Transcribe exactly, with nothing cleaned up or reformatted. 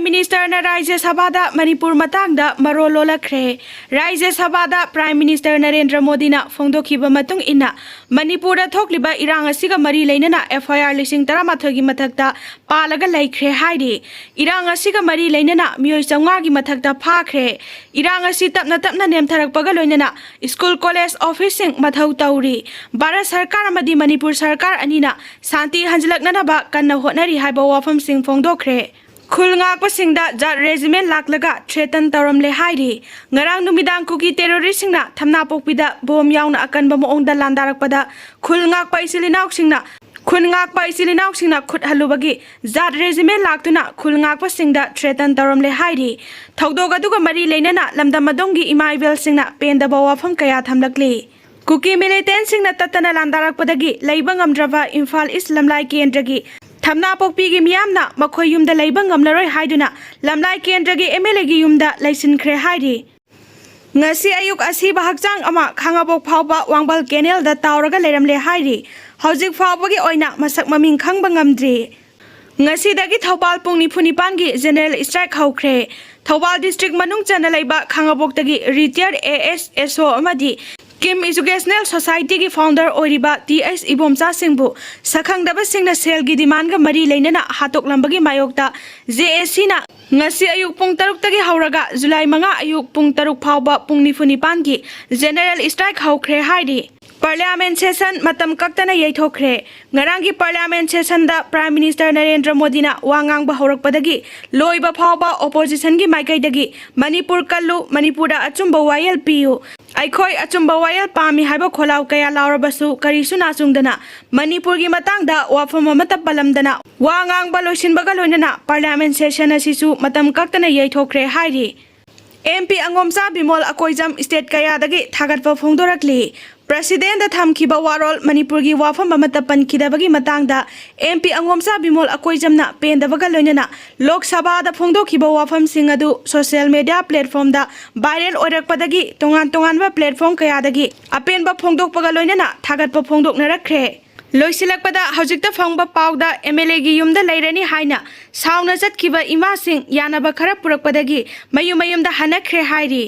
ꯃꯤꯅꯤꯁꯇꯔꯅ ꯔꯥꯖ꯭ꯌ ꯁꯚꯥꯗ ꯃꯅꯤꯄꯨꯔ ꯃꯇꯥꯡꯗ ꯃꯔꯣꯜ ꯂꯣꯜꯂꯛꯈ꯭ꯔꯦ꯫ ꯔꯥꯖ꯭ꯌ ꯁꯚꯥꯗ ꯄ꯭ꯔꯥꯏꯝ ꯃꯤꯅꯤꯁꯇꯔ ꯅꯔꯦꯟꯗ꯭ꯔ ꯃꯣꯗꯤꯅ ꯐꯣꯡꯗꯣꯛꯈꯤꯕ ꯃꯇꯨꯡ ꯏꯟꯅ, ꯃꯅꯤꯄꯨꯔꯗ ꯊꯣꯛꯂꯤꯕ ꯏꯔꯥꯡ ꯑꯁꯤꯒ ꯃꯔꯤ ꯂꯩꯅꯅ ꯑꯦꯐ ꯑꯥꯏ ꯑꯥꯔ ꯂꯤꯁꯤꯡ ꯇꯔꯥꯃꯥꯊꯣꯏꯒꯤ ꯃꯊꯛꯇ ꯄꯥꯜꯂꯒ ꯂꯩꯈ꯭ꯔꯦ ꯍꯥꯏꯔꯤ꯫ ꯏꯔꯥꯡ ꯑꯁꯤꯒ ꯃꯔꯤ ꯂꯩꯅꯅ ꯃꯤꯑꯣꯏ ꯆꯥꯝꯃꯉꯥꯒꯤ ꯃꯊꯛꯇ ꯐꯥꯈ꯭ꯔꯦ꯫ ꯏꯔꯥꯡ ꯑꯁꯤ ꯇꯞꯅ ꯇꯞꯅ ꯅꯦꯝꯊꯔꯛꯄꯒ ꯂꯣꯏꯅꯅ ꯁ꯭ꯀꯨꯜ, ꯀꯣꯂꯦꯖ, ꯑꯣꯐꯤꯁꯁꯤꯡ ꯃꯊꯧ ꯇꯧꯔꯤ꯫ ꯚꯥꯔꯠ ꯁꯔꯀꯥꯔ ꯑꯃꯗꯤ ꯃꯅꯤꯄꯨꯔ ꯁꯔꯀꯥꯔ ꯑꯅꯤꯅ ꯁꯥꯟꯇꯤ ꯍꯟꯖꯤꯜꯂꯛꯅꯅꯕ ꯀꯟꯅ ꯍꯣꯠꯅꯔꯤ ꯍꯥꯏꯕ ꯋꯥꯐꯝꯁꯤꯡ ꯐꯣꯡꯗꯣꯛꯈ꯭ꯔꯦ꯫ ꯈꯨꯜ ꯉꯥꯛꯄꯁꯤꯡꯗ ꯖꯥꯠ ꯔꯦꯖꯤꯃꯦꯟ ꯂꯥꯛꯂꯒ ꯊ꯭ꯔꯦꯇꯟ ꯇꯧꯔꯝꯂꯦ ꯍꯥꯏꯔꯤ꯫ ꯉꯔꯥꯡ ꯅꯨꯃꯤꯗꯥꯡ ꯀꯨꯀꯤ ꯇꯦꯔꯣꯔꯤꯁꯁꯤꯡꯅ ꯊꯝꯅꯥꯄꯣꯛꯄꯤꯗ ꯕꯣꯝ ꯌꯥꯎꯅ ꯑꯀꯟꯕ ꯃꯑꯣꯡꯗ ꯂꯥꯟꯗꯥꯔꯛꯄꯗ ꯈꯨꯜ ꯉꯥꯛꯄ ꯏꯆꯤꯜ ꯏꯅꯥꯎꯁꯤꯡꯅ ꯈꯨꯟ ꯉꯥꯛꯄ ꯏꯆꯤꯜ ꯏꯅꯥꯎꯁꯤꯡꯅ ꯈꯨꯠ ꯍꯜꯂꯨꯕꯒꯤ ꯖꯥꯠ ꯔꯦꯖꯤꯃꯦꯟ ꯂꯥꯛꯇꯨꯅ ꯈꯨꯜ ꯉꯥꯛꯄꯁꯤꯡꯗ ꯊ꯭ꯔꯦꯇꯟ ꯇꯧꯔꯝꯂꯦ ꯍꯥꯏꯔꯤ꯫ ꯊꯧꯗꯣꯛ ꯑꯗꯨꯒ ꯃꯔꯤ ꯂꯩꯅꯅ ꯂꯝꯗꯝ ꯑꯗꯣꯝꯒꯤ ꯏꯃꯥ ꯏꯕꯦꯜꯁꯤꯡꯅ ꯄꯦꯟꯗꯕ ꯋꯥꯐꯝ ꯀꯌꯥ ꯊꯝꯂꯛꯂꯤ꯫ ꯀꯨꯀꯤ ꯃꯤꯂꯤꯇꯦꯟꯁꯤꯡꯅ ꯇꯠꯇꯅ ꯂꯥꯟꯗꯥꯔꯛꯄꯗꯒꯤ ꯂꯩꯕ ꯉꯝꯗ꯭ꯔꯕ ꯏꯝꯐꯥꯜ ꯏꯁ ꯂꯝꯂꯥꯏ ꯀꯦꯟꯗ꯭ꯔꯒꯤ ꯊꯝꯅꯥꯄꯣꯛꯄꯤꯒꯤ ꯃꯤꯌꯥꯝꯅ ꯃꯈꯣꯏ ꯌꯨꯝꯗ ꯂꯩꯕ ꯉꯝꯂꯔꯣꯏ ꯍꯥꯏꯗꯨꯅ ꯂꯝꯂꯥꯏ ꯀꯦꯟꯗ꯭ꯔꯒꯤ ꯑꯦꯝ ꯑꯦꯜ ꯑꯦꯒꯤ ꯌꯨꯝꯗ ꯂꯩꯁꯤꯟꯈ꯭ꯔꯦ ꯍꯥꯏꯔꯤ꯫ ꯉꯁꯤ ꯑꯌꯨꯛ ꯑꯁꯤꯕ ꯍꯛꯆꯥꯡ ꯑꯃ ꯈꯥꯉꯕꯣꯛ ꯐꯥꯎꯕ ꯋꯥꯡꯕꯜ ꯀꯦꯅꯦꯜꯗ ꯇꯥꯎꯔꯒ ꯂꯩꯔꯝꯂꯦ ꯍꯥꯏꯔꯤ꯫ ꯍꯧꯖꯤꯛ ꯐꯥꯎꯕꯒꯤ ꯑꯣꯏꯅ ꯃꯁꯛ ꯃꯃꯤꯡ ꯈꯪꯕ ꯉꯝꯗ꯭ꯔꯤ꯫ ꯉꯁꯤꯗꯒꯤ ꯊꯧꯕꯥꯜ ꯄꯨꯡ ꯅꯤꯐꯨ ꯅꯤꯄꯥꯟꯒꯤ ꯖꯦꯅꯔꯦꯜ ꯁ꯭ꯇ꯭ꯔꯥꯏꯛ ꯍꯧꯈ꯭ꯔꯦ꯫ ꯊꯧꯕꯥꯜ ꯗꯤꯁꯇ꯭ꯔꯤꯛ ꯃꯅꯨꯡ ꯆꯟꯅ ꯂꯩꯕ ꯈꯥꯉꯕꯣꯛꯇꯒꯤ ꯔꯤꯇꯤꯌꯔ ꯑꯦ ꯑꯦꯁ ꯑꯦꯁ ꯑꯣ ꯑꯃꯗꯤ ꯀꯤꯝ ꯏꯖꯨꯀꯦꯁꯅꯦꯜ ꯁꯣꯁꯥꯏꯇꯤꯒꯤ ꯐꯥꯎꯟꯗꯔ ꯑꯣꯏꯔꯤꯕ ꯇꯤ ꯑꯩꯆ ꯏꯕꯣꯝꯆꯥꯁꯤꯡꯕꯨ ꯁꯛꯈꯪꯗꯕꯁꯤꯡꯅ ꯁꯦꯜꯒꯤ ꯗꯤꯃꯥꯟꯒ ꯃꯔꯤ ꯂꯩꯅꯅ ꯍꯥꯠꯇꯣꯛꯂꯝꯕꯒꯤ ꯃꯥꯌꯣꯛꯇ ꯖꯦ ꯑꯦ ꯁꯤꯅ ꯉꯁꯤ ꯑꯌꯨꯛ ꯄꯨꯡ ꯇꯔꯨꯛꯇꯒꯤ ꯍꯧꯔꯒ ꯖꯨꯂꯥꯏ ꯃꯉꯥ ꯑꯌꯨꯛ ꯄꯨꯡ ꯇꯔꯨꯛ ꯐꯥꯎꯕ ꯄꯨꯡ ꯅꯤꯐꯨ ꯅꯤꯄꯥꯟꯒꯤ ꯖꯦꯅꯔꯦꯜ ꯁ꯭ꯇ꯭ꯔꯥꯏꯛ ꯍꯧꯈ꯭ꯔꯦ ꯍꯥꯏꯔꯤ꯫ ꯄꯥꯔꯂꯤꯌꯥꯃꯦꯟ ꯁꯦꯁꯟ ꯃꯇꯝ ꯀꯛꯇꯅ ꯌꯩꯊꯣꯛꯈ꯭ꯔꯦ꯫ ꯉꯔꯥꯡꯒꯤ ꯄꯥꯔꯂꯤꯌꯥꯃꯦꯟ ꯁꯦꯁꯟꯗ ꯄ꯭ꯔꯥꯏꯝ ꯃꯤꯅꯤꯁꯇꯔ ꯅꯔꯦꯟꯗ꯭ꯔ ꯃꯣꯗꯤꯅ ꯋꯥ ꯉꯥꯡꯕ ꯍꯧꯔꯛꯄꯗꯒꯤ ꯂꯣꯏꯕ ꯐꯥꯎꯕ ꯑꯣꯄꯣꯖꯤꯁꯟꯒꯤ ꯃꯥꯏꯀꯩꯗꯒꯤ "ꯃꯅꯤꯄꯨꯔ ꯀꯜꯂꯨ, ꯃꯅꯤꯄꯨꯔꯗ ꯑꯆꯨꯝꯕ ꯋꯥꯌꯦꯜ ꯄꯤꯌꯨ, ꯑꯩꯈꯣꯏ ꯑꯆꯨꯝꯕ ꯋꯥꯌꯦꯜ ꯄꯥꯝꯃꯤ" ꯍꯥꯏꯕ ꯈꯣꯜꯂꯥꯎ ꯀꯌꯥ ꯂꯥꯎꯔꯕꯁꯨ ꯀꯔꯤꯁꯨ ꯅꯥꯆꯨꯡꯗꯅ ꯃꯅꯤꯄꯨꯔꯒꯤ ꯃꯇꯥꯡꯗ ꯋꯥꯐꯝ ꯑꯃꯠꯇ ꯄꯜꯂꯝꯗꯅ ꯋꯥ ꯉꯥꯡꯕ ꯂꯣꯏꯁꯤꯟꯕꯒ ꯂꯣꯏꯅꯅ ꯄꯥꯔꯂꯤꯌꯥꯃꯦꯟ ꯁꯦꯁꯟ ꯑꯁꯤꯁꯨ ꯃꯇꯝ ꯀꯛꯇꯅ ꯌꯩꯊꯣꯛꯈ꯭ꯔꯦ ꯍꯥꯏꯔꯤ꯫ M P ꯑꯉꯣꯝꯆꯥ Bimol Akoijam state ꯀꯌꯥꯗꯒꯤ ꯊꯥꯒꯠꯄ ꯐꯣꯡꯗꯣꯔꯛꯂꯤ꯫ ꯄ꯭ꯔꯁꯤꯗꯦꯟꯗ ꯊꯝꯈꯤꯕ ꯋꯥꯔꯣꯜ ꯃꯅꯤꯄꯨꯔꯒꯤ ꯋꯥꯐꯝ ꯑꯃꯠꯇ ꯄꯟꯈꯤꯗꯕꯒꯤ ꯃꯇꯥꯡꯗ ꯑꯦꯝ ꯄꯤ ꯑꯉꯣꯝꯆꯥ ꯕꯤꯃꯣꯜ ꯑꯀꯣꯏꯖꯝꯅ ꯄꯦꯟꯗꯕꯒ ꯂꯣꯏꯅꯅ ꯂꯣꯛ ꯁꯚꯥꯗ ꯐꯣꯡꯗꯣꯛꯈꯤꯕ ꯋꯥꯐꯝꯁꯤꯡ ꯑꯗꯨ ꯁꯣꯁꯤꯌꯦꯜ ꯃꯦꯗꯤꯌꯥ ꯄ꯭ꯂꯦꯠꯐꯣꯝꯗ ꯚꯥꯏꯔꯦꯜ ꯑꯣꯏꯔꯛꯄꯗꯒꯤ ꯇꯣꯉꯥꯟ ꯇꯣꯉꯥꯟꯕ ꯄ꯭ꯂꯦꯠꯐꯣꯝ ꯀꯌꯥꯗꯒꯤ ꯑꯄꯦꯟꯕ ꯐꯣꯡꯗꯣꯛꯄꯒ ꯂꯣꯏꯅꯅ ꯊꯥꯒꯠꯄ ꯐꯣꯡꯗꯣꯛꯅꯔꯛꯈ꯭ꯔꯦ꯫ ꯂꯣꯏꯁꯤꯜꯂꯛꯄꯗ ꯍꯧꯖꯤꯛꯇ ꯐꯪꯕ ꯄꯥꯎꯗ ꯑꯦꯝ ꯑꯦꯜ ꯑꯦꯒꯤ ꯌꯨꯝꯗ ꯂꯩꯔꯅꯤ ꯍꯥꯏꯅ ꯁꯥꯎꯅ ꯆꯠꯈꯤꯕ ꯏꯃꯥꯁꯤꯡ ꯌꯥꯅꯕ ꯈꯔ ꯄꯨꯔꯛꯄꯗꯒꯤ ꯃꯌꯨꯝ ꯃꯌꯨꯝꯗ ꯍꯟꯅꯈ꯭ꯔꯦ ꯍꯥꯏꯔꯤ꯫